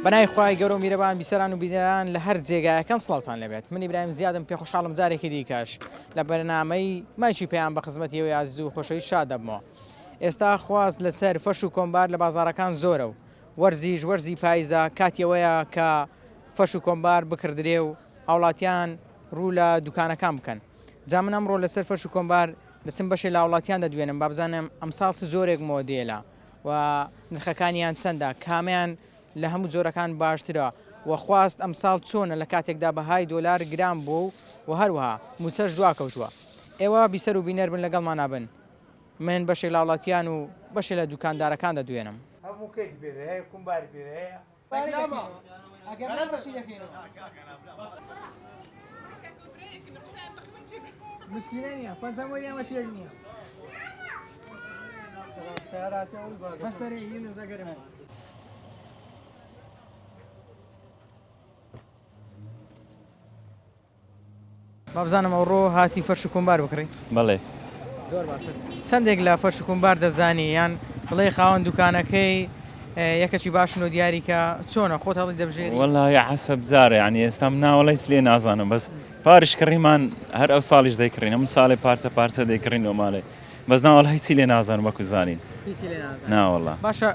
بەناوی خوای گەورە و میرەبان بیسەران و بینەران لە هەر جێگایەکەن سڵاوتان لێبێت من ئیبراهیم زیادم پێ خۆشحاڵم جارێکی دیکەش لە بەرنامەی مایکی پەیام بە خزمەتی ئێوەی ئازیز و خۆشەویست شاد دەبمەوە ئێستا خواست لەسەر فەرش و کۆمبار لە بازاڕەکان زۆرە و وەرزیش وەرزی پایزە کاتی ئەوەیە کە فەرش و کۆمبار بکڕدرێ و هاوڵاتیان ڕوو لە دوکانەکان بکەن جا من ئەمڕۆ لەسەر فەرش و کۆمبار دەچم بەشێ لە هاوڵاتیان دەدوێنم با بزانم ئەمساڵ چ جۆرێک مۆدێلە و نرخەکانیان چەندە کامیان لە هەموو جۆرەکان باشترە و خواست ئەمساڵ چۆنە لە کاتێکدا بەهای دۆلار گران بووە و هەروەها مووچەش دواکەوتووە ئێوە بیسەر و بینەر بن لەگەڵمانا بن من بەشێک لە هاوڵاتیان و بەشێ لە دوکاندارەکان دەدوێنم. هەموو کەیت پێرێ هەیە کومباری پێرێ هەیە. وابزانم ئەوڕۆ هاتی فەرش و کومبار بکڕی؟ بەڵێ. زۆر باشە چەندێک لە فەرش و کومبار دەزانی یان بڵێ خاوەن دوکانەکەی یەکەکی باشن و دیاری کە چۆنە خۆت هەڵی دەبژێری؟ وەڵی حەسەب جارە یعنی ئێستا من ناوەڵی لێ نازانم بەس پارش کڕیمان هەر ئەو ساڵیش دەیکڕین هەموو ساڵێ پارچە پارچە دەیکڕین و ماڵێ بەس ناوەڵا هیچی لێ نازانم وەکو زانین هیچی لێ نازانی ناوەڵا. باشە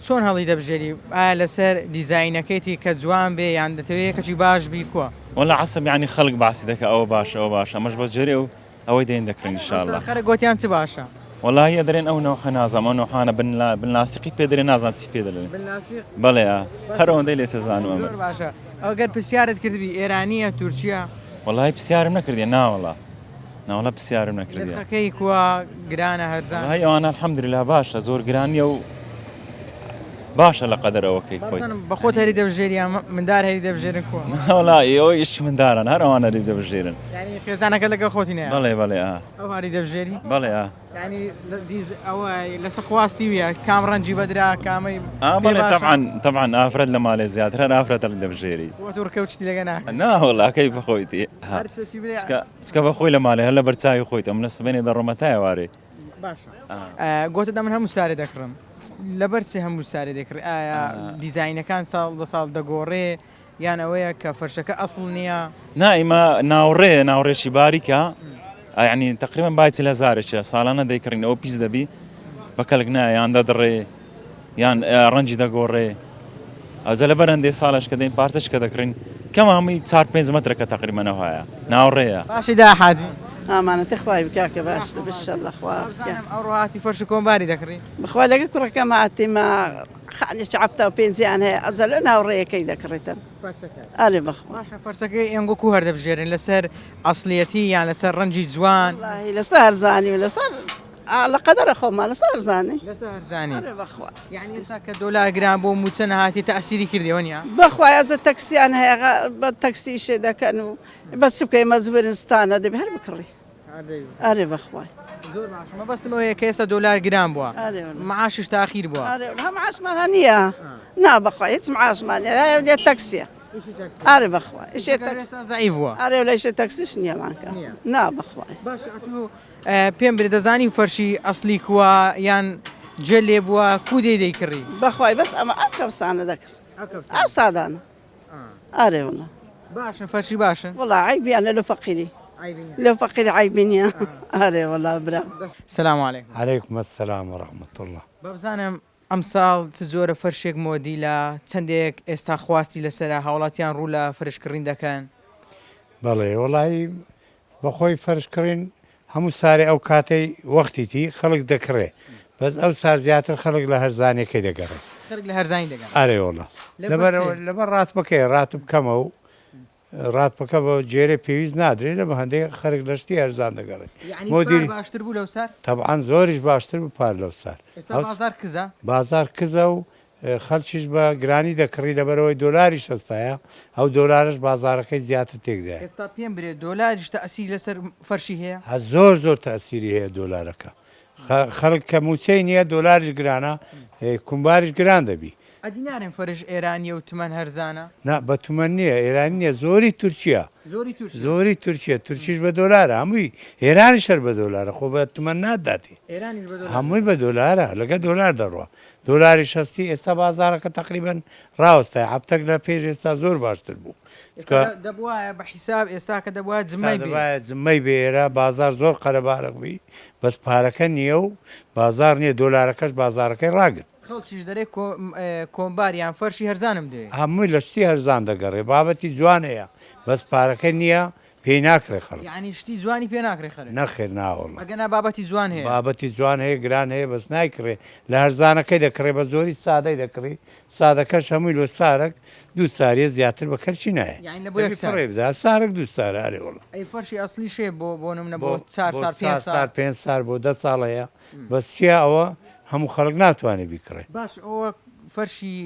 چۆن هەڵی دەبژێری ئایا لەسەر دیزاینەکەیتی کە جوان بێ یان دەتەوێ یەکەکی باش بی کوە؟ وەڵا عەسەب یانی خەڵک باسی دەکا ئەوە باشە ئەوە باشە ئەمەش بە جۆرێ و ئەوەی دێن دەکڕین ان شاء اللە. خەرک گۆتیان چ باشە؟ وەڵاهی ئەدرێن ئەو نەوحە نازانم ئەو نەوحانە بن لا بن لاستیقی پێ دەرێن نازانم چی پێ دەلێن بن لاستیق؟ بەڵێ ئا هەر ئەوەندەی لێ تەزانم ئەمن. زۆر باشە ئەگەر پرسیارت کردبی ئێرانیە تورکیە؟ وەڵاهی پرسیارم نەکردیە ناوەڵا. ناوەڵا پرسیارم نەکردیە. نرخەکەی کوا گرانە هەرزان؟ وەڵاهی ئەوانە الحمدللە باشە زۆر گران نیە و باشە لە قەدەر ئەوەکەی خۆی. بابزانم بەخۆت هەری دەبژێری یان مندار هەری دەبژێرن کوا؟ ناوەڵا ئەوە ئیشی منداران هەر ئەوان هەری دەبژێرن. یانی خێزانەکەت لەگەڵ خۆتی نایە؟ بەڵێ بەڵێ ئا. ئەو هەری دەبژێری؟ بەڵێ ئا. یانی دیز ئەوە لەسەر خواستی ویە کام ڕەنجی بەدرا کامەی ئا بەڵێ تەبعەن تەبعەن ئافرەت لە ماڵێ زیاتر هەر ئافرەت هەڵی دەبژێری. خۆت ڕکە و شتی لەگە ناکەی. نا وەڵا کەی بەخۆیتی. هەر شتێکی بلێ. چکە چکە بەخۆی لە ماڵێ هەر لە بەرچاوی خۆیت ئەمنە سبەینێ دەڕۆمە تا ئێوارێ. باشە گۆتت ئەمن هەموو سارێ دەکڕم لەبەر چ هەموو سارێ دەکڕی ئایا دیزاینەکان ساڵ بە ساڵ دەگۆڕێ یان ئەوەیە کە فەرشەکە ئەسڵ نییە؟ نا ئیمە ناوڕێ ناوڕێکی باریکە یعنی تقریبا بای چل هەزارێکە ساڵانە دەیکڕین ئەوە پیس دەبی بە کەلک نایە یان دەدڕێ یان ڕەنجی دەگۆڕێ ئەوجا لەبەر هەندێ ساڵش کە دێن پارچەش کە دەکڕین کەم هەمووی چار پێنج مەترەکە تقریبا ئەوهایە ناوڕێیە. باشی دا حاجی. ئامانەتە خوای بکا کە باشتر بشەللە خوا بکا. بزانم ئەوڕۆ هاتی فەرش و کۆمباری دەکڕی؟ بەخوا لەگە کوڕەکەم هاتیمە خانێکی 75 یان هەیە ئەجە لە ناو ڕێیەکەی دەکڕیتن. فەرشەکە. ئەرێ بەخوا. باشە فەرشەکەی ئێنگۆ کوو هەردەبژێرن لەسەر ئەسڵیەتی یان لەسەر ڕەنگی جوان؟ وەڵاهی لەسەر هەرزانی و لەسەر ئا لە قەدەرە خۆمان لەسەر هەرزانی. لەسەر هەرزانی. ئەرێ بەخوا. یانی ئێستا کە دۆلار گران بوو مووچە نەهاتی تەئسیری کردی وەنیە؟ بەخوا ئەجە تەکسیان هەیە غا بە تەکسی ئیشێ دەکەن و بەس چ بکەی مەجبورن ستانە دەبی هەر بکڕی. ئەرێ بەخوای. زۆر باشە مەبەستم ئەوەیە کە ئێستا دۆلار گران بووە معاشیش تاخیر بووە. ئەرێ هە معاشمان هە نییە نا بەخوای هیچ معاشمان نییە هەیە لێ تەکسیە. ئەرێ بەخوا ئیشێ تەکس زەعیف بووە. ئەرێ لە ئیشێ تەکسیش نییە مانکە نا بەخوای. باشە ئەتوو پێم برێ دەزانی فەرشی ئەسلی کووە یان جێ لێ بووە کوو دێی دەیکڕی؟ بەخوای بەس ئەمە ئەم کەپسانە دەکڕم ئەو سادانە. ئەرێ وەڵا. باشن فەرشی باشن؟ وەڵا عەیبیانە لۆ فەقیری. لۆ فەقیری عەیبی نییە. ئەرێ وەڵا برام. سلام علیکم. علیکم السلام و رحمە اللە. با بزانم ئەمساڵ چ جۆرە فەرشێک مۆدیلە، چەندێک ئێستا خواستی لەسەرە، هاوڵاتیان ڕوو لە فەرش کڕین دەکەن؟ بەڵێ وەڵایی بەخۆی فەرش کڕین هەموو سارێ ئەو کاتەی وەختیتی خەڵک دەکڕێ بەس ئەو سار زیاتر خەڵک لە هەرزانیەکەی دەگەڕێ. خەرک لە هەرزانی دەگەڕێ. ئەرێ وەڵا لەبەر چێ؟ لەبەر ڕاتبەکەیە ڕاتب کەمە و ڕاتبەکە بە جێرێ پێویست نادرێ لەبە هەندێک خەرک لە شتی هەرزان دەگەڕێ. یەعنی پار باشتر بوو لەو سار؟ تەبعەن زۆریش باشتر بوو پار لەو سار. ئێستا بازاڕ کزە؟ بازاڕ کزە و خەلکیش بە گرانی دەکڕی لەبەرئەوەی دۆلاریش هەستایە ئەو دۆلارەش بازاڕەکەی زیاتر تێکدایە. ئێستا پێم برێ دۆلاریش تەئسیری لەسەر فەرشی هەیە؟ هە زۆر زۆر تەئسیری هەیە دۆلارەکە خەلک کە موچەی نیە دۆلاریش گرانە کومباریش گران دەبی. ئەدی نارێن فەرش ئێرانیە و تمەن هەرزانە؟ نا بە تمەن نیە ئێرانی نیە زۆری تورکیە. زۆری تورکیە. زۆری تورکیە تورکیش بە دۆلارە هەمووی ئێرانیش هەر بە دۆلارە خۆ بە تمەن ناتداتێ. ئێرانیش بە دۆلار. هەمووی بە دۆلارە لەگە دۆلار دەڕوا دۆلاریش هەستی ئێستا بازاڕەکە تەقریبەن ڕاوەستایە هەفتەک لە پێش ئێستا زۆر باشتر بوو. ئێستا دەبوایە بە حیساب ئێستا کە دەبوایە جمەی بێ. دەبوایە جمەی بێ ئێرە بازاڕ زۆر قەرەبارغ بی بەس پارەکە نییە و بازاڕ نییە دۆلارەکەش بازاڕەکەی ڕاگرت. خەڵکیش دەرێ کۆمبار یان فەرشی هەرزانم دەوێ. هەمووی لە شتی هەرزان دەگەڕێ بابەتی جوان هەیە بەس پارەکە نییە پێی ناکڕێ خەڵک. یەعنی شتی جوانی پێ ناکڕێ خەرک. نەخێر ناوەڵا. ئەگەنا بابەتی جوان هەیە. بابەتی جوان هەیە گران هەیە بەس نایکڕێ لە هەرزانەکەی دەکڕێ بە زۆری سادەی دەکڕی سادەکەش هەمووی لۆ سارەک دوو ساریە زیاتر بە کەرچی نایە یانی لە بۆ یەک دەبی سار. فڕێ بدا سارەک دوو سارە ئەرێ وەڵا. ئەی فەرشی ئەسڵیش هەیە بۆ بۆ نمونە بۆ بۆ چار بۆ سار پێنج چار سار. سار پێنج سار بۆ 10 ساڵ هەیە بەس چیە ئەوە هەموو خەڵک ناتوانێ بیکڕێ. باش ئەوە فەرشی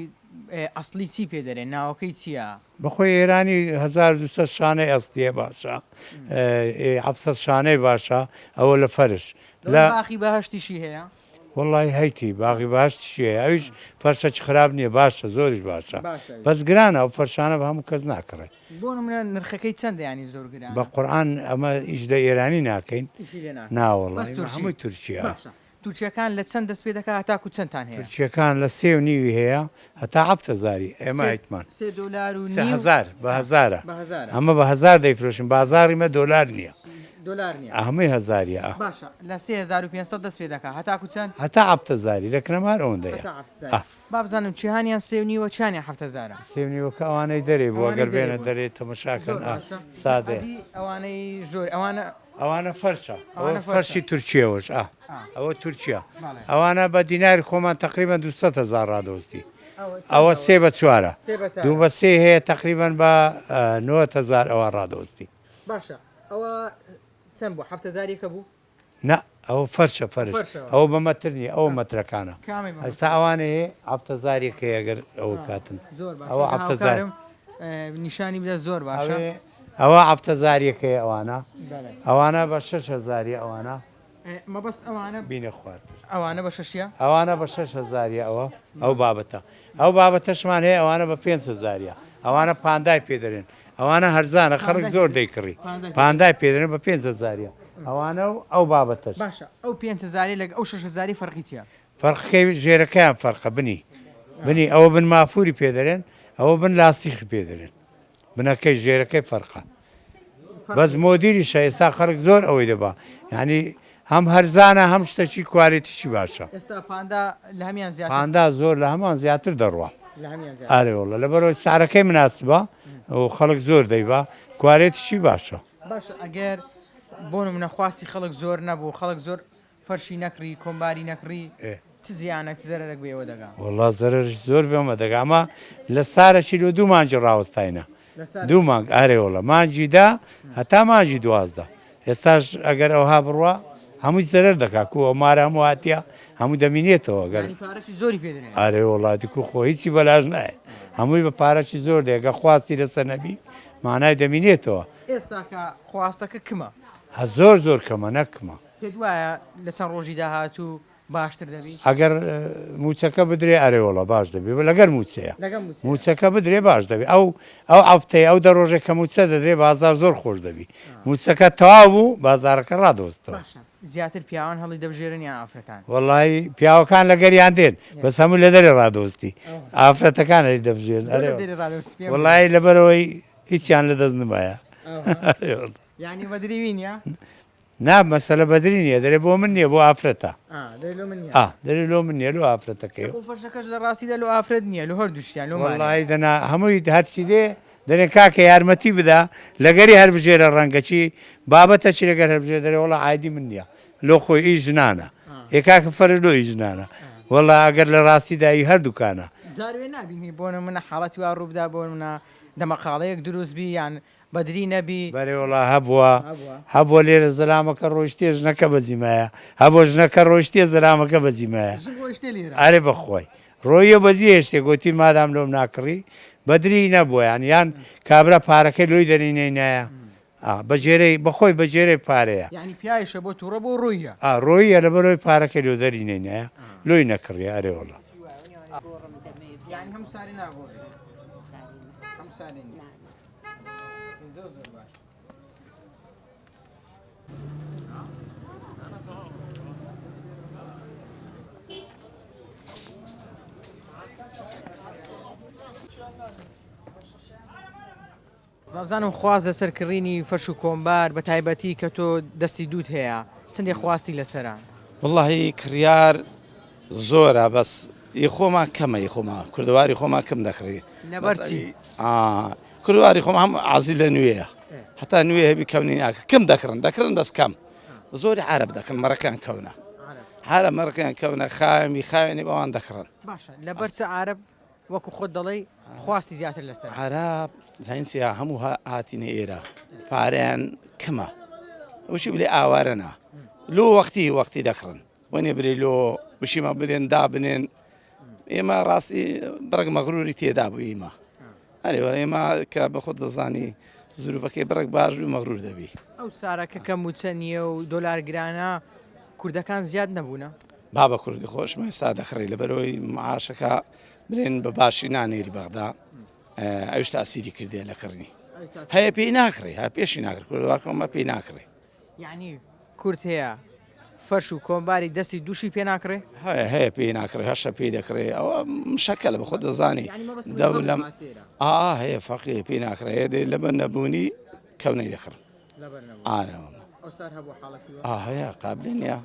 ئەسڵی چی پێ دەرێن ناوەکەی چیە؟ بەخۆی ئێرانی 1200 شانەی ئەسڵیە باشە 700 شانەی باشە ئەوە لە فەرش لە باخی بەهەشتیشی هەیە؟ وەڵی هەیتی باغی بەهەشتیشی هەیە ئەویش فەرشەکی خراپ نییە باشە زۆریش باشە بەس گرانە ئەو فەرشانە بە هەموو کەس ناکڕێ. بۆ نمونە نرخەکەی چەندە یانی زۆر گرانە؟ بە قورعان ئەمە ئیش لە ئێرانی ناکەین. ئیشی لێ ناکەن. ناوەڵا بەس تورکی. هەمووی تورکیە. باشە تورکیەکان لە چەند دەست پێ دەکا هەتاکو چەندتان هەیە؟ تورکیەکان لە سێ و نیوی هەیە هەتا حەفت هەزاری ئێمە سێ هەیتمان. سێ دۆلار و سێ نیو هەزار بە هەزارە. بە هەزارە. ئەمە بە هەزار دەیفرۆشین بازاڕی مە دۆلار نییە. دۆلار نییە. هەمووی هەزاریە ئا. باشە لە 3500 دەست پێ دەکا هەتاکو چەند؟ هەتا حەفت هەزاری لە کنەمار ئەوەندەیە. هەتا حەفت هەزاری. ئا. با بزانم چیهانیان سێ و نیوە چیانیان حەفت هەزارە. سێ و نیوەکە ئەوانەی دەرێ بوو ئەوانەی ئەگەر دەرێ بێنە بوون. دەرێ تەمەشاکەن زۆر ئا باشە. سادەیە. ئەدی ئەوانەی ژۆر ئەوانە. ئەوانە فەرشە ئەوە ئەوانە فەرشە. فەرشی تورکیەوەش ئا ئا. ئەوە تورکیە بەڵێ. ئەوانە بە دیناری خۆمان تەقریبەن 200 هەزار ڕادەوەستی ئەوە چەندە ئەوە ئەوە؟ سێ بە چوارە سێ بە دوو چوارە. بە سێ هەیە تەقریبەن بە 90 هەزار ئەوە ڕادەوەستی. باشە ئەوە چەند بوو حەفت هەزاریەکە بوو؟ نا ئەوە فەرشە فەرش فەرشە. ئەوە بە مەتر نیە ئەوە مەترەکانە کامی بە ئێستا ئەوانەیە حەفت هەزاریەک هەیە گەر ئەوە کاتن زۆر باشە ئەوە حەفت هەزار هاوکارم نیشانی بدە زۆر باشە ئەوێ ئەوە حەفت هەزاریەک هەیە ئەوانە بەڵێ. ئەوانە بە شەش هەزاریە ئەوانە مەبەست ئەوانە بینە خوارتر ئەوانە بە شەشیە؟ ئەوانە بە شەش هەزاریە ئەوە ئەو بابەتە ئەو بابەتەشمان هەیە ئەوانە بە پێنج هەزاریە ئەوانە پاندای پێ دەرێن ئەوانە هەرزانە خەڵک زۆر دەیکڕی پاندای پێ دەرێن بە پێنج هەزاریە ئەوانە و ئەو بابەتەش. باشە ئەو پێنج هەزاری لەگە ئەو شەش هەزاری فەرقی چیە؟ فەرقەکەی ژێرەکەیان فەرقە بنی بنی ئەوە بن مافوری پێ دەرێن ئەوە بن لاستیخی پێ دەرێن بنەکەی ژێرەکەی فەرقە بەس مۆدیریشە ئێستا خەڵک زۆر ئەوەی دەبا یعنی هەم هەرزانە هەم شتەکی کوالێتیشی باشە. ئێستا پاندا لە هەمیان زیاتر. پاندا زۆر لە هەمان زیاتر دەڕوا. لە هەمیان زیاتر. ئارێ وەڵا لەبەرئەوەی سعرەکەی مناسبە و خەڵک زۆر دەیبا کوالێتیشی باشە. باشە ئەگەر بۆ نمونە خواستی خەڵک زۆر نەبوو خەڵک زۆر فەرشی نەکڕی کۆمباری نەکڕی چ زیانەک چ زەرەرەک بە ئێوە دەگا؟ وەڵا زەرەرش زۆر بێمە دەگا ئەمە لە سارەکی لۆ دوو مانگی ڕاوەستاینە دوو مانگ ئارێ وەڵا مانگی دە هەتا مانگی 12 ئێستاش ئەگەر ئەوها بڕوا هەمووی زەرەر دەکا کو ئەو مارە هەموو هاتیە هەموو دەمینێتەوە گەر یانی پارەکی زۆری پێ دەنێ. ئارێ وەڵا دیکو خۆ هیچی بەلاش نایە هەمووی بە پارەکی زۆر دێ گە خواستی لەسەر نەبی مانای دەمینێتەوە. ئێستاکە خواستەکە کمە؟ هە زۆر زۆر کەمە نەک کمە. پێت وایە لە چەند ڕۆژی داهاتوو باشتر دەبی؟ ئەگەر مووچەکە بدرێ ئەرێ وەڵا باش دەبی لەگەر مووچەیە لەگەڵ مووچەیە. مووچەکە بدرێ باش دەبی ئەو ئەو هەفتەیە ئەو دە ڕۆژێک کە مووچە دەدرێ بازار زۆر خۆش دەبی مووچەکە تەواو بوو بازارەکە ڕادەوەستەوە. باشە زیاتر پیاوان هەڵی دەبژێرن یان ئافرەتان؟ وەڵایی پیاوەکان لەگەریان دێن بەس هەموو لە دەرێ ڕادەوەستی ئافرەتەکان هەڵی دەبژێرن بۆ ئەرێ لە دەرێ ڕادەوەستی پێم بڵێ. وەڵایی لەبەرئەوەی هیچیان لەدەست نمایە ئەرێ وەڵا. یانی بەدریوی نییە؟ نا مەسەلە بەدری نییە دەرێ بۆ من نییە بۆ ئافرەتە. ئا دەرێ لۆ من نییە. ئا دەرێ لۆ من نییە لۆ ئافرەتەکەی. خۆ فەرشەکەش لە ڕاستیدا لۆ ئافرەت نییە لۆ هەردووشیان لۆ مانە. وەڵایی دەنا هەمووی هەرچی دێ دەرێ کاکە یارمەتی بدە لەگەری هەربژێرە ڕەنگەچی بابەتەچی لەگەر هەربژێر دەرێ وەڵا عایدی من نییە لۆ خۆی ئی ژنانە ئێ کاکە فەرش لۆ ئی ژنانە وەڵا ئەگەر لە ڕاستیدا ئی هەردووکانە. جاروێ نابینی بۆ نمونە حاڵەتی وا ڕووبدا بۆ نمونە دەمەقاڵەیەک دروست بی یان بەدری نەبی. بەرێ وەڵا هەبووە هەبووە لێرە زەلامەکە ڕۆیشتیە ژنەکە بەجی مایە هەبووە ژنەکە ڕۆیشتیە زەلامەکە بەجی مایە ژن ڕۆیشتێ لێرە. ئەرێ بەخوای ڕۆییە بەجی هێشتێ گۆتی مادام لۆم ناکڕی بەدری نەبووە یان یان کابرا پارەکەی لۆی دەری نەینایە ئا بەجێرەی بەخۆی بەجێرەی پارەیە. یانی پیاویشە بۆ توڕە بۆ ڕۆییە. ئا ڕۆییە لەبەرئەوەی پارەکەی لۆ دەری نەینایە لۆی نەکڕیە ئەرێ وەڵا. یانی هەموو سارێ ناگۆڕی؟ هەموو سارێ نییە. زۆر زۆر باش. وابزانم خواست لەسەر کڕینی فەرش و کۆمبار بە تایبەتی کە تۆ دەستی دووت هەیە چەندێ خواستی لەسەرە؟ وەڵاهی کڕیار زۆرە بەس ئی خۆمان کەمە ئی خۆمان کوردەواری خۆمان کەم دەکڕی لەبەر چی؟ کوردواری خۆم هەم عازی لە نوێیە هەتا نوێ هەبی کەونی ناکە کەم دەکڕن دەکڕن بەس کەم زۆری عرب دەکەن مەڕەکان کەونە عرب مەڕەکان کەونە خاوێنی خاوێنی بەوان دەکڕن باشە لەبەر چ عرب وەکو خۆت دەڵێی خواستی زیاتر لەسەرە. عەرەب زانین چیە هەموو هاتینە ئێرە پارەیان کەمە وشی بلێ ئاوارەنا لۆ وەختی وەختی دەکڕن وەنێ برێ لۆ وشیمە برێن دابنێن ئێمە ڕاستی بڕگ مەغروری تێدا بوو ئیمە ئەرێ ئێمە کە بە خۆت دەزانی زروفەکەی بڕێک باش بوو مەغرور دەبی. ئەو سارەکە کە موچە نییە و دۆلار گرانە کوردەکان زیاد نەبوونە؟ بابە کوردی خۆشم ئێستا دەکڕی لەبەرەوەی معاشەکە بلێن بە باشی نانێری بەغدا ئەوش تاسیری کردێ لە کڕنی هەیە پێی ناکڕی هە پێشی ناکرد کوردوارکەمە پێی ناکڕی یعنی کورد هەیە فەرش و کۆمباری دەستی دووشی پێ ناکڕێ؟ هەیە هەیە پێی ناکڕێ هەشە پێی دەکڕێ ئەوە مشەکەلە بە خۆت دەزانی دەولەم ئا هەیە فەقیر پێی ناکڕێ هەیە دەی لەبەر نەبوونی کەونەی دەکڕن ئارە هەیە قابلێ نییە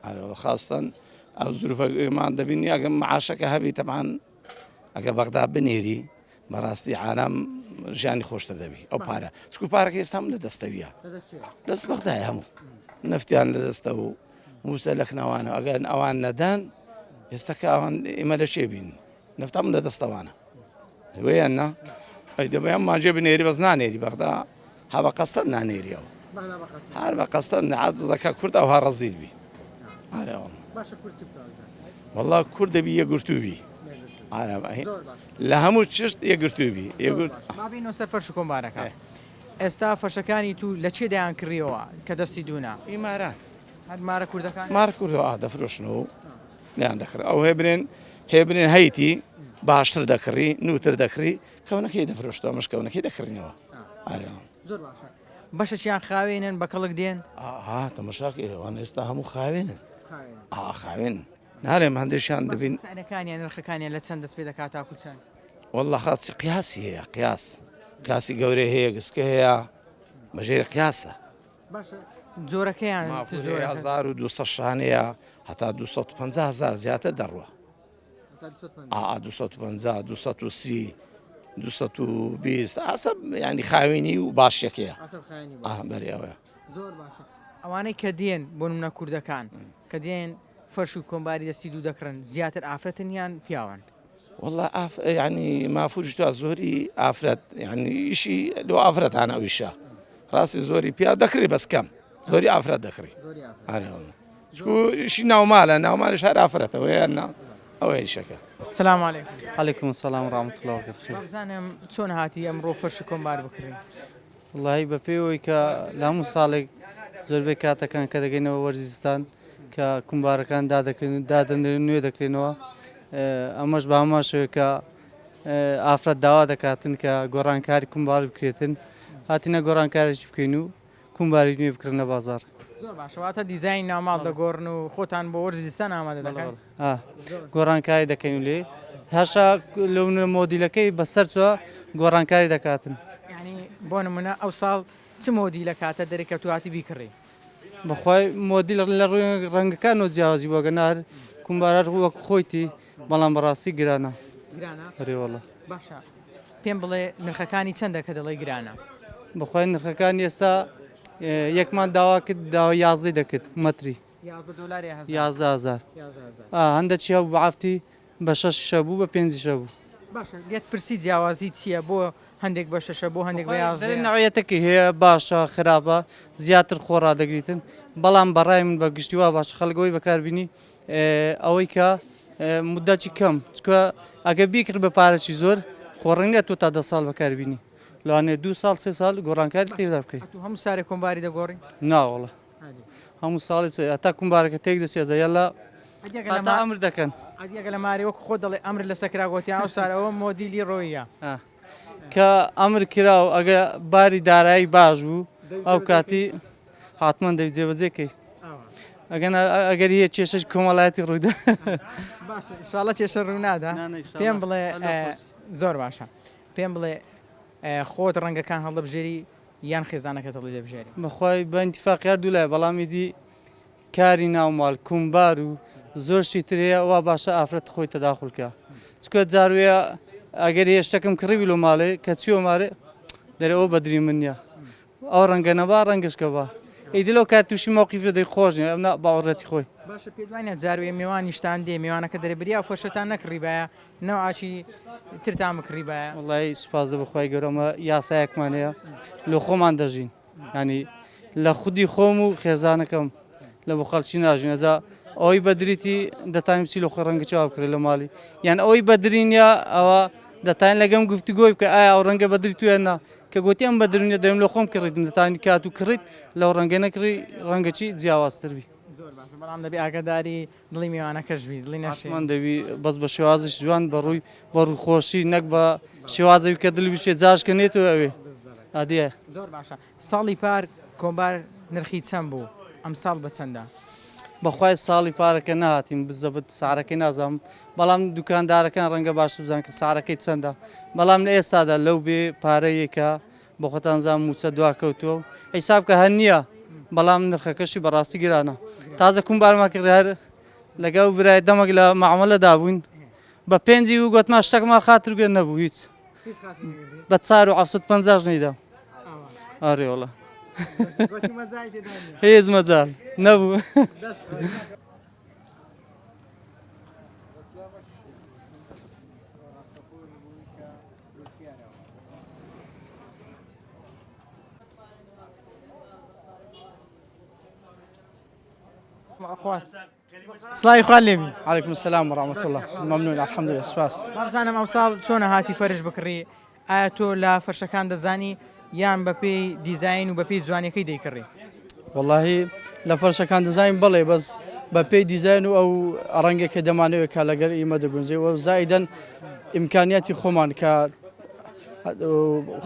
ئارە خاستن ئەو زروفەمان دەبینی ئەگە معاشەکە هەبی تەمان ئەگە بەغدا بنێری بەڕاستی عالەم ژیانی خۆشتر دەبی ئەو پارە چکو پارەکە ئێستام لە دەستەویە دەست بەغدای هەموو نەفتیان لە دەستە و موسە لەکنەوانە ئەگەر ئەوان نەدان ئێستا کە ئەوان ئێمە لە شێ بین نەفتام لە دەستەوانە ویان نا ئەی دەبیان ماجێ بنێری بەس نانێری بەغدا ها بە قەستەن نانێریەوە هەر بە قەستەن عەجزەکە کورد ئەوها ڕەزیل بی ئارەوە والله کورد دەبی یەکگرتوو بی لە هەموو چشت یەکگرتوو بی مابینەوە سەر فەرش کۆمبارەکە ئێستا فەرشەکانی تو لە چێ دەیان کڕیەوە کە دەستی دوونە ئیماران هەر مارە کوردەکان مار کوردەوە دەفرۆشنەوە لیان دەکڕ ئەو هێبرێن هێبرێن هەیتی باشتر دەکڕی نووتر دەکڕی کەونەکەی دەفرۆشتەوە مش کەونەکەی دەکڕینەوە زۆر باشە بەشەکیان خاوێنن بە کەڵک دێن؟ ئاها تەمەشاکەی ئەوان ئێستا هەموو خاوێنن ئا خاوێن نارێم هەندێکیان دەبین سعرەکانیان نرخەکانیان لە چەند دەست پێ دەکات تاکو چەند؟ والله خاصی قیاسی هەیە قیاس قیاسی گەورەی هەیە گسکە هەیە بەژێر قیاسە باشە جۆرەکەیان چ جۆرە؟ 1200 شانەیە هەتا 250 هزار زیاتر دەڕوە ئا 250 230 220 ئاسە ینی خاوێنی و باشەکەیە بەرێ ئەوەیە زۆر باشە ئەوانەی کە دێن بۆ منە کوردەکان کە دێن فەرش و کۆمباری دەستی دوو دەکڕن زیاتر ئافرەتن یان پیاوان والله ئاف ینی مافوری تو زۆری ئافرەت ینی ئیشی لۆ ئافرەتانە ئەویشە ڕاستی زۆری پیا دەکڕی بەس کەم زۆری ئافرەت دەکڕی ئارێ والله چکو ئیشی ناومالە ناومالش هەر ئافرەتە وەیان نا ئەوە ئیشەکە. سلام علیکم. علیکم السلام و رحمة اللە وبرکاته خیر. وابزانم چۆن هاتی ئەمڕۆ فەرش کۆمبار بکڕی؟ وەڵاهی بە پێی ئەوەی کە لە هەموو ساڵێک زۆربەی کاتەکان کە دەگەینەوە وەرزی زستان کە کومبارەکان دادەکرێن دادەنرێن نوێ دەکرێنەوە ئەمەش بە هەمان شێوە کە ئافرەت داوا دەکاتن کە گۆڕانکاری کومبار بکرێتن هاتینە گۆڕانکارێکی بکەین و کومباری نوێ بکڕن لە بازاڕ. زۆر باشە واتە دیزاین ناوماڵ دەگۆڕن و خۆتان بۆ وەرزی زستان ئامادە دەکەن؟ گۆڕانکاری دەکەین و لێ هەشا لەو مۆدیلەکەی بەسەر چوە گۆڕانکاری دەکاتن. یانی بۆ نمونە ئەو ساڵ چ مۆدیلە کاتە دەرێ کە تو هاتی بیکڕی؟ بەخوای مۆدیل لە ڕووی ڕەنگەکانەوە جیاوازی بووە گەر نا هەر کومبار هەر وەک خۆیتی بەڵام بەڕاستی گرانە. گرانە؟ ئەرێ وەڵا. باشە پێم بڵێ نرخەکانی چەندە کە دەڵێی گرانە؟ بەخوای نرخەکانی ئێستا یەکمان داوا کرد داوای یازدەی دەکرد مەتری. 11 دۆلار یا هەزار؟ 11 هەزار. هەندە چی هەبوو بە عەفتی بە شەشیش هەبوو بە پێنجیش هەبوو. باشە لێت پرسی جیاوازی چییە بۆ هەندێک بە شەشە بۆ هەندێک بە یازدەیە؟ نەوعیەتەکەی هەیە باشە خراپە زیاتر خۆ ڕادەگریتن بەڵام بەڕای من بە گشتی وا باشە خەڵک ئەوەی بەکاربینی ئەوەی کە مدەتی کەم چکە ئەگە بیکڕی بە پارەکی زۆر خۆ ڕەنگە تۆ تا دە ساڵ بەکاربینی لەوانەیە دوو ساڵ سێ ساڵ گۆڕانکاری تێدا بکەیت. ئەتوو هەموو سارێ کۆمباری دەگۆڕی؟ ناوەڵا هەموو ساڵی هەتا کومبارەکە تێک دەچێت یالا. هەتا ئەمر دەکەن. ئەدی ئەگەر لە مارێ وەکو خۆت دەڵێ ئەمر لەسەر کرا گۆتیان ئەو سار ئەوە مۆدیلی ڕۆییە. کە ئەمر کرا و ئەگە باری دارایی باش بوو ئەو کاتی حتمما دەبی جێبەجێ کەی. ئەگەن ئەگەر هەیە کێشەش کۆمەڵایەتی ڕوویدا. باشە ئیشاڵە کێشە ڕوونادا. پێم بڵێ زۆر باشە پێم بڵێ خۆت ڕەنگەکان هەڵدەبژێری یان خێزانەکەت هەڵی دەبژێری؟ بەخوای بە ئینتیفاقی هەردوو لای بەڵام ئیدی کاری ناو ماڵ کومبار و زۆر شتی تر هەیە وا باشە ئافرەت خۆی تەداخول کە چکە جاروەیە ئەگەر هەیە شتەکەم کڕیبی لۆ ماڵێ کە چیۆ مارێ دەرێ ئەوە بەدری من نییە ئەو ڕەنگە نەبا ڕەنگشکە با ئیدی لەو کات تووشی مەوقیفە دەی خۆش نیە ئەم نا باوەڕێتی خۆی. باشە پێت وانیە جاروەیە مێوانیشتان دێ مێوانەکە دەرێ بریا فەرشەتان نەکڕیبایە نەوعاکی ترتان بکڕیبایە؟ وەڵایی سوپاس بۆ خوای گەورە ئەمە یاسایەکمان هەیە لۆ خۆمان دەژین ینی لە خودی خۆم و خێزانەکەم لە بۆ خەڵکی ناژین ئەجا ئەوەی بەدریتی دەتانین بچی لە خۆی ڕەنگە چاو بکرێت لە ماڵی یان ئەوەی بەدری نییە ئەوە دەتانین لەگەم گفتوگۆی بکە ئایا ئەو ڕەنگە بەدری تویان نا کە گوتی ئەم بەدری نییە دەرم لە خۆم کڕیتم دەتانی کات و کڕیت لەو ڕەنگە نەکڕی ڕەنگەچی جیاوازتر بی زۆر باشە بەڵام دەبێ ئاگاداری دڵی میوانەکەش بی دڵی نەشێ. حەتمەن دەبی بەس بە شێوازش جوان بە ڕووی بە ڕوو خۆشی نەک بە شێوازێک کە دڵی بشێ جاشکە نێتەوە ئەوێ ئادیە. زۆر باشە ساڵی پار کۆمبار نرخی چەند بوو ئەمساڵ بە چەندە؟ بەخوای ساڵی پارەکە نەهاتین بزەبت سعرەکەی نازانم بەڵام دوکاندارەکان ڕەنگە باش بزان کە سعرەکەی چەندە بەڵام لە ئێستادا لەو بێ پارەیەکە بۆ خۆتان زان موچە دواکەوتووە و حیساب کە هەر نییە بەڵام نرخەکەشی بەڕاستی گرانە تازە کومبارمان کڕی هەر لەگەڵ برای دەمەک لە معاملەدا بووین بە پێنجی و گوتمان شتەکمان خاتر گوێ نەبوو هیچ بە چار و حەفسەد پەنجاش نەیدا ئارێ وەڵا هیچ مەجال نەبوو. سڵاوی خوا لێبی. علیکم السلام و رحمة الله ممنون الحمد لله سپاس. وابزانم ئەمساڵ چۆنە هاتی فەرش بکڕی ئایا تۆ لە فەرشەکان دەزانی یان بەپێی دیزاین و بەپێی جوانیەکەی دەیکڕی؟ وەڵاهی لە فەرشەکان دەزانین بەڵێ بەس بە پێی دیزاین و ئەو ڕەنگێک کە دەمانەوێت کە لەگەر ئیمە دەگونجێ و زائیدەن ئیمکانیاتی خۆمان کە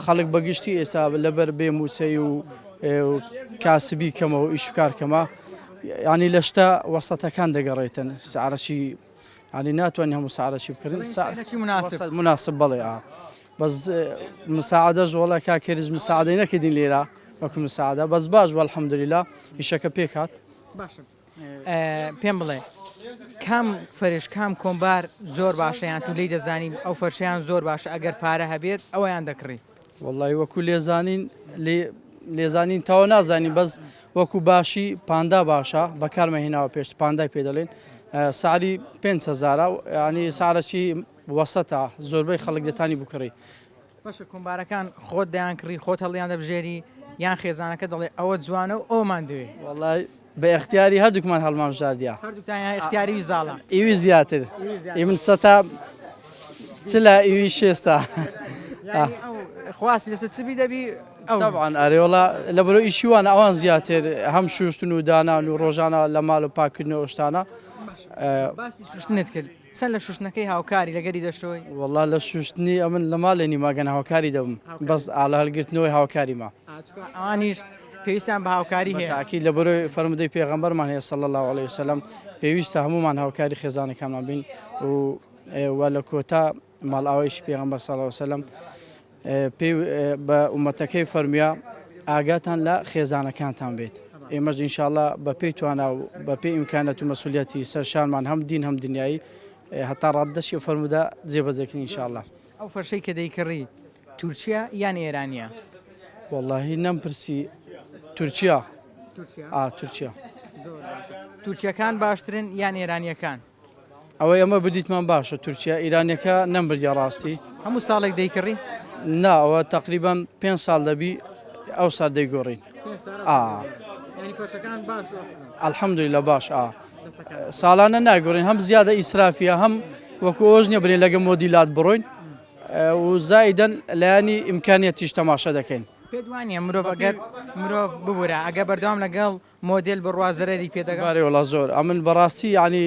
خەڵک بەگشتی ئێستا لەبەر بێ موچەی و کاسبی کەمە و ئیش و کار کەمە ینی لە شتە وەسەتەکان دەگەڕێتن سعرەشی ینی ناتوانانی هەموو سعرەشی بکردن مناسب مناسب بەڵێ بەس مساعدەش وەڵا کاک هێرش مساعدەی نەکردین لێرە وەکو مساعدە بەس باش بوو الحمدللە ئیشەکە پێک هات. باشە پێم بڵێ کام فەرش کام کۆمبار زۆر باشە یان تو لی دەزانی ئەو فەرشیان زۆر باشە ئەگەر پارە هەبێت ئەویان دەکڕی وەڵی وەکو لێزانین لێزانین تاوە نازانین بەس وەکو باشی پاندا باشە بەکارمە هێناوە پێشت پاندای پێ دەڵێن ساری 5هزار ینی سارەی وەسەتە زۆربەی خەڵک دەتانی بکڕی. باشە کۆمبارەکان خۆت دەیان کڕی خۆت هەڵیان دەبژێری یان خێزانەکە دەڵێ ئەوە جوانە و ئەومان دەوێ؟ وەڵای بە ئێختیاری هەردووکمان هەڵمان بژاردیە. هەردووکتان یان ئیختیاری وی زاڵە؟ ئیوی زیاتر ئی من سەتا چلە ئیوی شێستە. یانی ئەو خواستی لەسەر چ بی دەبی ئەو. تەبعەن ئەرێ وەڵا لەبەرەوە ئیشی وانە ئەوان زیاتر هەم شوشتن و دانان و ڕۆژانە لە ماڵ و پاککردنەوە ئەو شتانە. باسی شوشتنت کرد چەند لە شوشتنەکەی هاوکاری لەگەری دەشۆی؟ وەڵا لە شوشتنی ئەمن لە ماڵێ نیم ئەگەن هاوکاری دەبم بەس ئالە هەلگرتنەوەی هاوکاریمە. چونکە ئەوانیش پێویستیان بە هاوکاری هەیە. تاکید لە بەرۆی فەرموودەی پێغەمبەرمان هەیە صلی اللە علیە وسلم پێویستە هەموومان هاوکاری خێزانەکانمان بین و و لە کۆتا ماڵئاوایشی پێغەمبەر صلی اللە علیە وسلم پێی بە ئومەتەکەی فەرمووە ئاگاتان لە خێزانەکانتان بێت ئێمەش ئینشاءاللە بە پێی توانا و بە پێی ئیمکانەت و مەسئولیەتی سەر شانمان هەم دین هەم دنیایی هەتا ڕاددەشی ئەو فەرموودە جێبەجێکردن ئینشاءاللە. ئەو فەرشەی کە دەیکڕی تورکیە یان ئێرانیە؟ وەڵاهی نەمپرسی تورکیا. ئا تورکیا. زۆر باشە. تورکیەکان باشترن یان ئێرانیەکان؟ ئەوەی ئەمە بردیتمان باشە تورکیا ئیرانیەکە نەمبردیە ڕاستی. هەموو ساڵێک دەیکڕی؟ نا ئەوە تەقریبەن پێنج ساڵ دەبی ئەو سات دەیگۆڕین. ئا. یانی فەرشەکان باش ئەسڵن؟ الحمدللە باش ئا. ساڵانە ناگۆڕین هەم زیادە ئیسرافیە هەم وەکو ئەوەش نییە برێن لەگە مۆدیلات بڕۆین و زائیدەن لایەنی ئیمکانیەتیش تەماشا دەکەین. پێت وانیە مرۆڤ ئەگەر مرۆڤ ببورە ئەگەر بەردەوام لەگەڵ مۆدێل بڕوا زەرەری پێ دەگا؟ بەرێ وەڵا زۆر ئەمن بەڕاستی یانی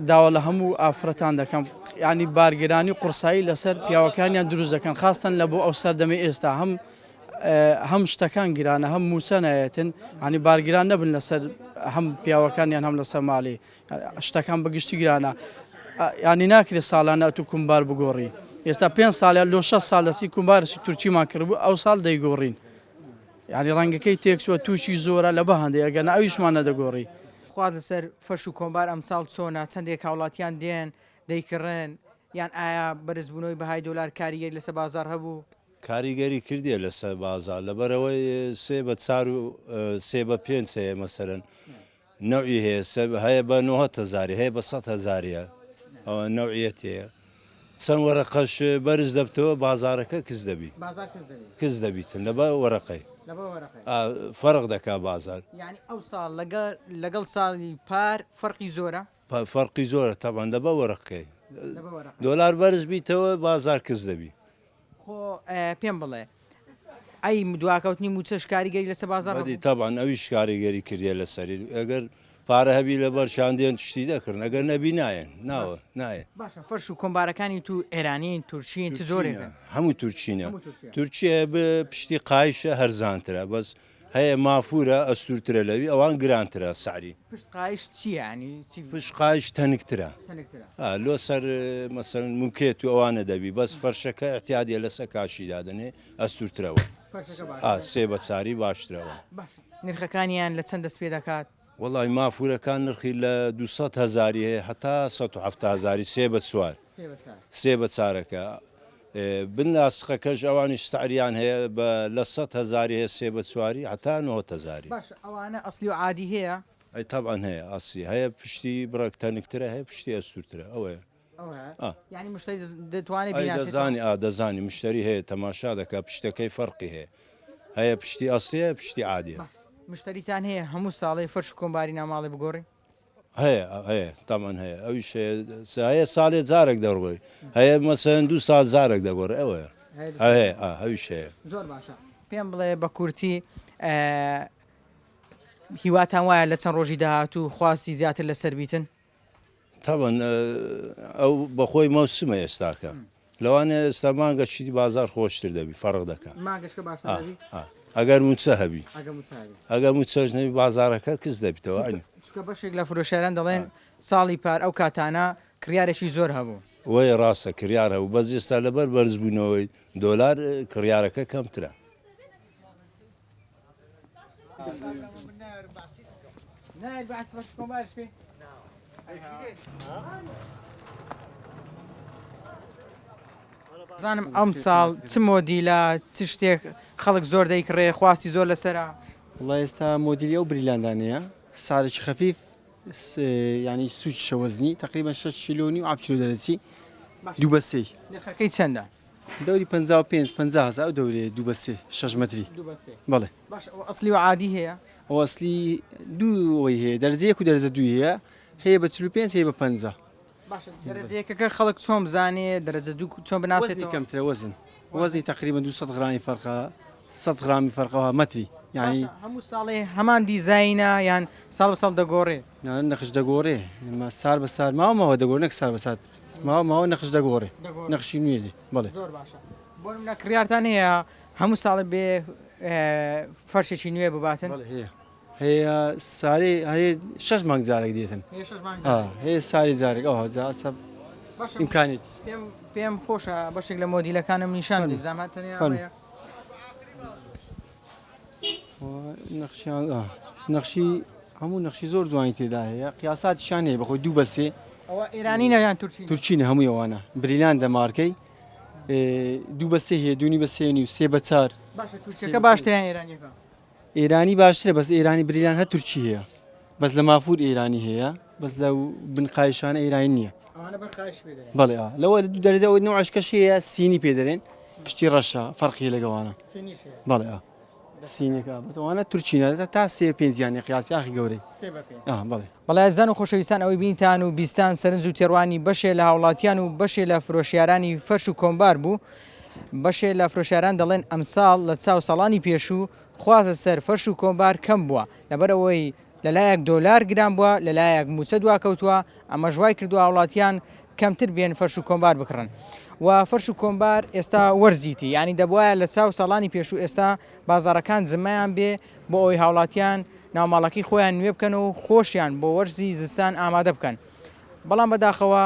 داوا لە هەموو ئافرەتان دەکەم یانی بارگرانی و قورسایی لەسەر پیاوەکانیان دروست دەکەن خاستەن لە بۆ ئەو سەردەمەی ئێستا هەم هەم شتەکان گرانە هەم موچە نایەتن ینی بارگران نەبن لەسەر هەم پیاوەکانیان هەم لەسەر ماڵی شتەکان بەگشتی گرانە ینی ناکرێت ساڵانە ئەتو کومبار بگۆڕی ئێستا پێ ساڵیان لۆ 6 ساڵ دەسی کومبارسی تورکیمان کردبوو ئەو ساڵ دەیگۆڕین یانی ڕەنگەکەی تێکچووە تووشی زۆرە لە بەهەندێ ئەگەر نا ئەویشمان نەدەگۆڕی. خواست لەسەر فەرش و کۆمبار ئەمساڵ چۆنە، چەندێک هاوڵاتیان دێن دەیکڕن، یان ئایا بەرزبوونەوەی بەهای دۆلار کاریگەری لەسەر بازاڕ هەبوو؟ کاریگەری کردیە لەسەر بازاڕ لەبەرئەوەی سێ بە چار و سێ بە پێنج هەیە مەسەلەن نەوعی هەیە هەیە بە نۆهەت هەزاری هەیە بە سەد هەزاریە ئەوە نەوعیەت هەیە چەند وەرەقەش بەرز دەبتەوە بازارەکە کز دەبی کز دەبیتن لەبە وەرەقەی فەرق دەکا بازار یعنی ئەو ساڵ لەگەڵ لەگەڵ ساڵی پار فەرقی زۆرە فەرقی زۆرە تەبعەن لەبە وەرەقەی دۆلار بەرز بیتەوە بازار کز دەبی خۆ پێم بڵێ ئەی دواکەوتنی مووچەش کاریگەری لەسەر بازاڕ هەبوو؟ تەبعەن ئەویش کاریگەری کردیە لەسەری ئەگەر پارە هەبی لەبەر چیان دێن شتی دەکڕن ئەگەر نەبی نایەن ناوە نایەن. باشە فەرش و کۆمبارەکانی تو ئێرانین تورکین چ جۆرێکن؟ هەموو تورکینە تورکیە پشتی قایشە هەرزانترە بەس هەیە مافورە ئەستورترە لەوی ئەوان گرانترە سعری. پشت قایش چیە یانی چی؟ پشت قایش تەنکترە تەنکترە ئا لۆ سەر مەسەلەن موکێت و ئەوانە دەبی بەس فەرشەکە ئیعتیادیە لەسەر کاشی دادەنێ ئەستورترەوە فەرشەکە ئا باشترە سێ بە چاری باشترەوە. باشە نرخەکانیان لە چەند دەست پێ دەکات؟ وەڵای مافورەکان نرخی لە 200 هەزاری هەیە هەتا 170 هەزاری سێ بە چوار سێ بە چار. سێ بە چارەکە بن لاسقەکەش ئەوانیش سعریان هەیە بە لە سەت هەزاری هەیە سێ بە چواری هەتا نۆت هەزاری. باشە ئەوانە ئەسلی و عادی هەیە؟ ئەی تەبعەن هەیە ئەسلی هەیە پشتی بڕەک تەنکترە هەیە پشتی ئەستورترە ئەوەیە. ئەوەیە ئا. یانی مشتەری دەتوانێ ئەی بیناسێتەوە؟ دەزانی ئا دەزانی مشتەری هەیە تەماشا دەکا پشتەکەی فەرقی هەیە هەیە پشتی ئەسلی هەیە پشتی عادیە. باشە مشتەریتان هەیە هەموو ساڵێ فەرش و کۆمباری ناو ماڵێ بگۆڕی؟ هەیە هەیە تەبعەن هەیە ئەویش هەیە هەیە ساڵێ جارێک دەڕۆی هەیە مەسەن دوو ساڵ جارێک دەگۆڕێ ئەوەیە هەیە ئەویش هەیە. زۆر باشە پێم بڵێ بە کورتی هیواتان وایە لە چەند ڕۆژی داهاتوو خواستی زیاتر لەسەر بیتن؟ تەبعەن ئەو بەخۆی مەوسمە ئێستاکە لەوانەیە ئێستا مانگە چیدی بازار خۆشتر دەبی فەرق دەکا مانگەشکە باشتر دەبی ئەگەر موچە هەبی ئەگەر موچەش نەبی بازارەکە کز دەبیتەوە چونکە بەشێک لە فرۆشیاران دەڵێن ساڵی پار ئەو کاتانە کڕیارێکی زۆر هەبوو. وەی ڕاستە کڕیار هەبوو بەس ئێستا لەبەر بەرزبوونەوەی دۆلار کڕیارەکە کەمترە. بزانم ئەمساڵ چ مۆدیلە چ شتێک خەڵک زۆر دەیکڕێ خواستی زۆر لەسەرە؟ وەڵا ئێستا مۆدیلی ئەو بریلاندانەیە سعرێکی خەفیف ینی سوچ وەزنی تقریبا 6 کیلۆنی و 7 کیلۆ دەرەچی دوو بە سێی نرخەکەی چەندە؟ دەوری 55 50 هەزار ئەو دەورەیە دوو بە سێ شەش مەتری دوو بە سێ بەڵێ باشە ئەوە ئەسلی و عادی هەیە؟ ئەوە ئەسلی دوو ئەوەی هەیە دەرەجە یەک و دەرەجە دووی هەیە هەیە بە 45 هەیە بە 50 باشە دەرەجە یەکەکە خەڵک چۆن بزانێ دەرەجە دوو چۆن وەزنی بناسێتەوە؟ کەمترە وەزن وەزنی تقریبا 200 غرامی فەرقە 100 غرامی فەرقەوە مەتری یعنی باشە هەموو ساڵێ هەمان دیزاینە یان ساڵ بە ساڵ دەگۆڕێ؟ نا نەخش دەگۆڕێ ما سار بە سار ماوە ماوە دەگۆڕێ نەک سار بە سات ماوە ماوە نەخش دەگۆڕێ نەخشی نوێ دێ بەڵێ. زۆر باشە بۆ نمونە کڕیارتان هەیە هەموو ساڵێ بێ فەرشێکی نوێ بباتن؟ بەڵێ هەیە هەیە سارێ هەیە شەش مانگ جارێک دێتن هەیە شەش مانگ جارێک هەیە ساری جارێک ئەوها جا ئەسە باشە ئیمکانیت پێم پێم خۆشە بەشێک لە مۆدیلەکانم نیشان بدەی بزانم هەر تەنیا فەرموو. ئەوەیە. نەخشیان نەخشی هەموو نەخشی زۆر جوانی تێدا هەیە قیاساتیشان هەیە بەخۆی دوو بەسێ ئەوە ئێرانی نە یان تورکی تورکینە هەمووی ئەوانە بریلان دەمارکەی دوو بە سێ هەیە دوونی بە سێنی و سێ بە چار باشە تورکەکە باشترە یان ئێرانیەکە ئێرانی باشترە بەس ئێرانی بریلان هەر تورکی هەیە بەس لە مافور ئێرانی هەیە بەس لە بن قایشانە ئێرانی نییە ئەوانە بن قایش پێ دەرێن بەڵێ لەوە دوو دەرەجە ئەوە نوعشکەش هەیە سینی پێ دەرێن پشتی ڕەشە فەرقی لەگەوانە سینیش هەیە بەڵێ سینەکە بەس ئەوانە تورکینە تا سێ پێنجیانی قیاسی ئاخی گەورەی سێ بە پێنج ئا بەڵێ. بەڵێ ئازیزان و خۆشەویستان ئەوەی بینیتان و بیستان سەرنج و تێڕوانی بەشێ لە هاوڵاتیان و بەشێ لە فرۆشیارانی فەرش و کۆمبار بوو. بەشێ لە فرۆشیاران دەڵێن ئەمساڵ لە چاو ساڵانی پێشوو خواست لەسەر فەرش و کۆمبار کەم بووە، لەبەرئەوەی لەلایەک دۆلار گران بووە، لەلایەک مووچە دواکەوتووە، ئەمەش وای کردووە هاوڵاتیان کەمتر بێن فەرش و کۆمبار بکڕن و فەرش و کۆمبار ئێستا وەرزیتی یانی دەبوایە لە چاو ساڵانی پێشوو ئێستا بازاڕەکان جمەیان بێ بۆ ئەوەی هاوڵاتیان ناوماڵەکەی خۆیان نوێ بکەن و خۆشیان بۆ وەرزی زستان ئامادە بکەن بەڵام بەداخەوە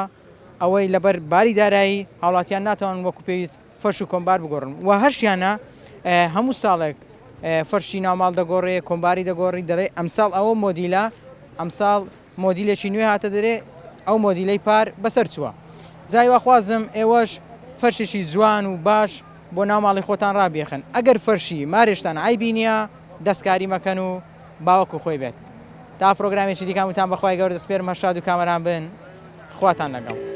ئەوەی لەبەر باری دارایی هاوڵاتیان ناتوانن وەکو پێویست فەرش و کۆمبار بگۆڕن و هەشیانە هەموو ساڵێک فەرشی ناوماڵ دەگۆڕێ کۆمباری دەگۆڕی دەڵێ ئەمساڵ ئەوە مۆدیلە ئەمساڵ مۆدیلێکی نوێ هاتە دەرێ ئەو مۆدیلەی پار بەسەر چووە جا هیواخوازم ئێوەش فەرشێکی جوان و باش بۆ ناو ماڵی خۆتان ڕابێخن ئەگەر فەرشی مارێشتان عەیبی نییە دەستکاری مەکەن و با وەکو خۆی بێت تا پرۆگرامێکی دیکە هەمووتان بەخوای گەورە دەسپێرم هەر شاد و کامەران بن خواتان لەگەڵ.